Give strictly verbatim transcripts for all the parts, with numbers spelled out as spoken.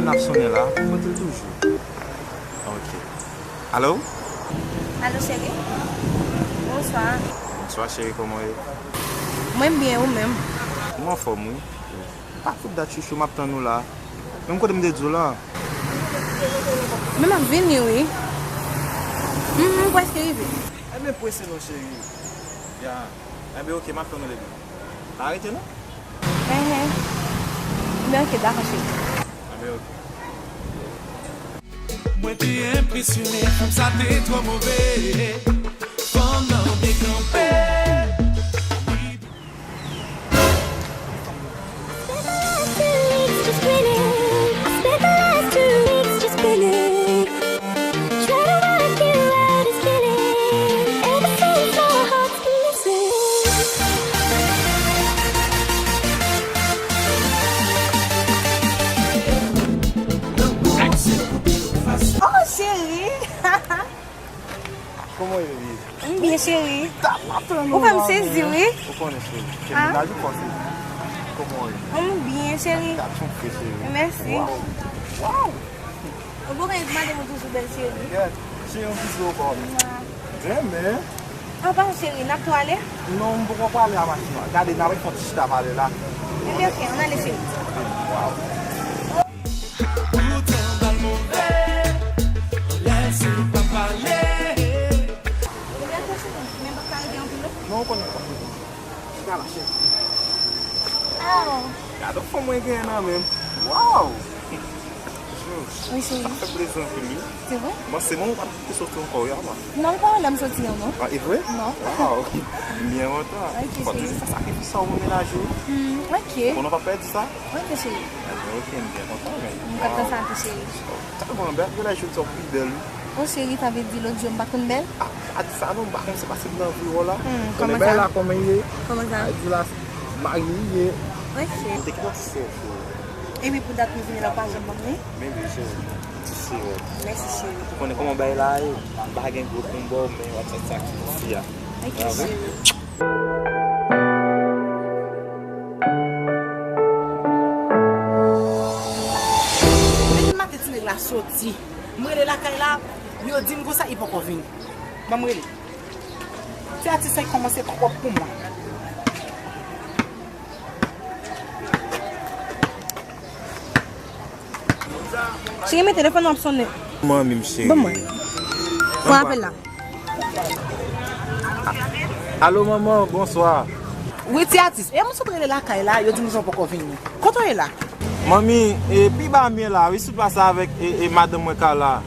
Ap sonnen la, kote l toujou? Ok. Alo? Alo, cheri. Bonswa. Bonswa, cheri, kòman w ye? Mwen byen, ou menm? Mwen anfòm, wi. Pa fout dat, chouchou, m ap tann ou la. Menm kote m te di w la. Men m ap vini, wi. M, m prèske rive. Enben, prese non, cheri. Ya. Enben, ok, m ap tann ou depi. Pa rete, non? Enhen. Enben, ok, dakò, cheri. Enben, ok. Mwen te enpresyone, fanm sa te twò move. Fanm nan byen kanpe. Spent the last two weeks just grinning. I spent the last two weeks just grinning. Try to work you out, it's killing. Ever since my heart's been missing. Oh, cheri! Kòman w ye, Liz? M byen, cheri. Ou fè m sezi, wi. Ou konnen, cheri. Cheri, ah, mennaj ou fò, cheri. Kòman w ye? M byen, cheri. Gad jan w fre, cheri. Mèsi. Waw. Waw. Ou poko gen madanm ou toujou bèl, cheri. Yeah. Cheri, yon bizou ankò. Mwa. Renmen. Anpa, cheri, n ap tou ale? Non, m poko prale a machin nan. Gade, n ap fè yon ti chita pale la. Ebyen, ok, ann ale, cheri. Waw. Poutan bal move, anlè se pa pale. Ebyen, ok, cheri, men m p ap ka rete anpil, non. Non, ou konnen m p ap rete. Chita la, cheri. Aw. Gade yon fanm mwen genyen nan men m. Waw! Wi, cheri. Sa fè plezi anpil, wi. Se vre? Bon, se mwen ou pa te soti ankò, wi, avan. Non, m pa wè lè m soti an, non. Ah, e vre? Non. Waw! M byen kontan. Ok, cheri. Fò toujou fè sakrifis sa pou mennaj ou. Hmm, ok. Konnen w pa pèdi sa? Ok, cheri. Ebyen, ok, m byen kontan, men. M kontan sa tou, cheri. Tèlman bèl, gen lè jodi a w pi bèl, wi. O cheri, sa vle di lòt jou m pa konn bèl? Ah, pa di sa non, m pa konn, se paske m nan vi w la. Hmm, kòman sa? Konnen bèl la kòman l ye? Kòman sa? A di la, marye l ye. Ok. M te kite yon ti sèv pou ou. Epi pou dat nou vini la, w pa janm ban m li? Men vre, cheri. Ti sèv. Mèsi, cheri. Ou konnen kòman bagay la ye? M pa gen gwo pou m ba w, men w ap santi sa ki isi a. Ok, cheri. Depi maten ti nèg la soti, m rele lakay la, yo di m konsa li poko vini. Ban m rele. Ti atis sa kòmanse twòp pou mwen. Cheri, men telefòn nan ap sonnen. Manmi m cheri. Ban mwen. Pran apèl la. Alo, manman, bonswa. Wi, ti atis. E m sot rele lakay la, yo di m jan poko vini. Kote w ye la? Manmi, e pi ba m ye la, wi, sou plas la avèk e, e madanm mwen Carla.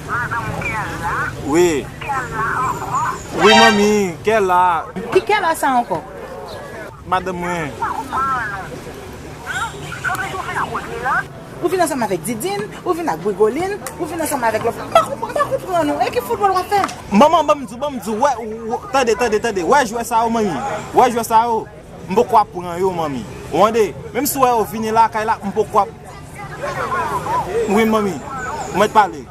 Madanm Carla? Wi. Carla ankò? Wi, manmi, Carla. Ki Carla sa ankò? Madanm mwen. Ou vin ansanm avèk Didine, ou vin ak Grigoline, ou vin ansanm avèk lòt. M pa konprann, m pa konprann ou. E ki foutbòl w ap fè? Manman, ban m di w, ban m di w, wè, w-, tande, tande, tande. Wè jwè sa yo, manmi. Wè jwè sa yo. M poko ap pran yo, manmi. Ou tande? Menm si w wè yo vini lakay la, m poko ap. Wi, manmi. Mwen t pale.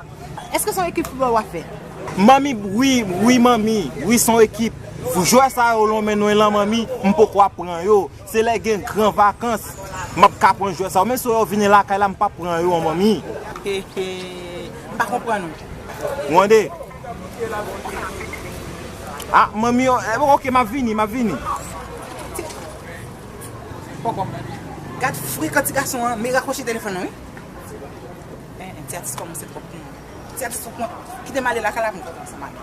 Èske se yon ekip foutbòl w ap fè? Manmi, wi, wi, manmi. Wi, se yon ekip. Jwè sa yo, lonmen nou lan, manmi, m poko ap pran yo. Se lè gen gran vakans, m ap ka pran jwè sa yo. Menm si yo vini lakay la, m p ap pran yo, manmi. He, he. M pa konprann ou. Ou tande? Ah, manmi, yo, eh, bon, ok, m ap vini, m ap vini. Poko. Gad frekan ti gason an, men rakwoche telefòn nan, wi. Eh, eh, ti atis kòmanse twòp pou mwen. Ti atis twòp mwen. Kite m ale lakay la pou m kontan ansanm ak li.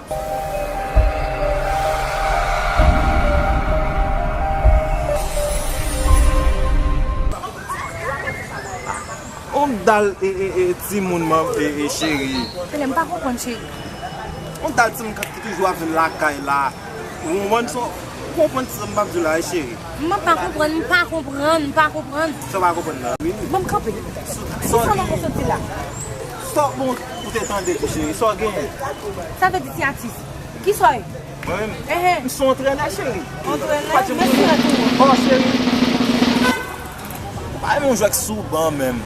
On dal e, e, e, timoun, man, e, e, cheri. Tande, m pa konprann, cheri. On dal timoun k ap ki toujou ap vin lakay la. Ou konprann sa, ou konprann sa m ap di w la, wi, cheri? M pa konprann, m pa konprann, m pa konprann. Sa w pa konprann nan? Wi. Ban m kanpe. Kisa w nan konsanti la? Sa w bon ou te tande tou, cheri? Sa w genyen? Sa vle di ti atis. Kisa w ye? Mwen menm? Ehe. M se yon antrenè, cheri. Antrenè? Mèsi anpil. Oh, cheri. Ou pa renmen yon jwèt sou ban menm.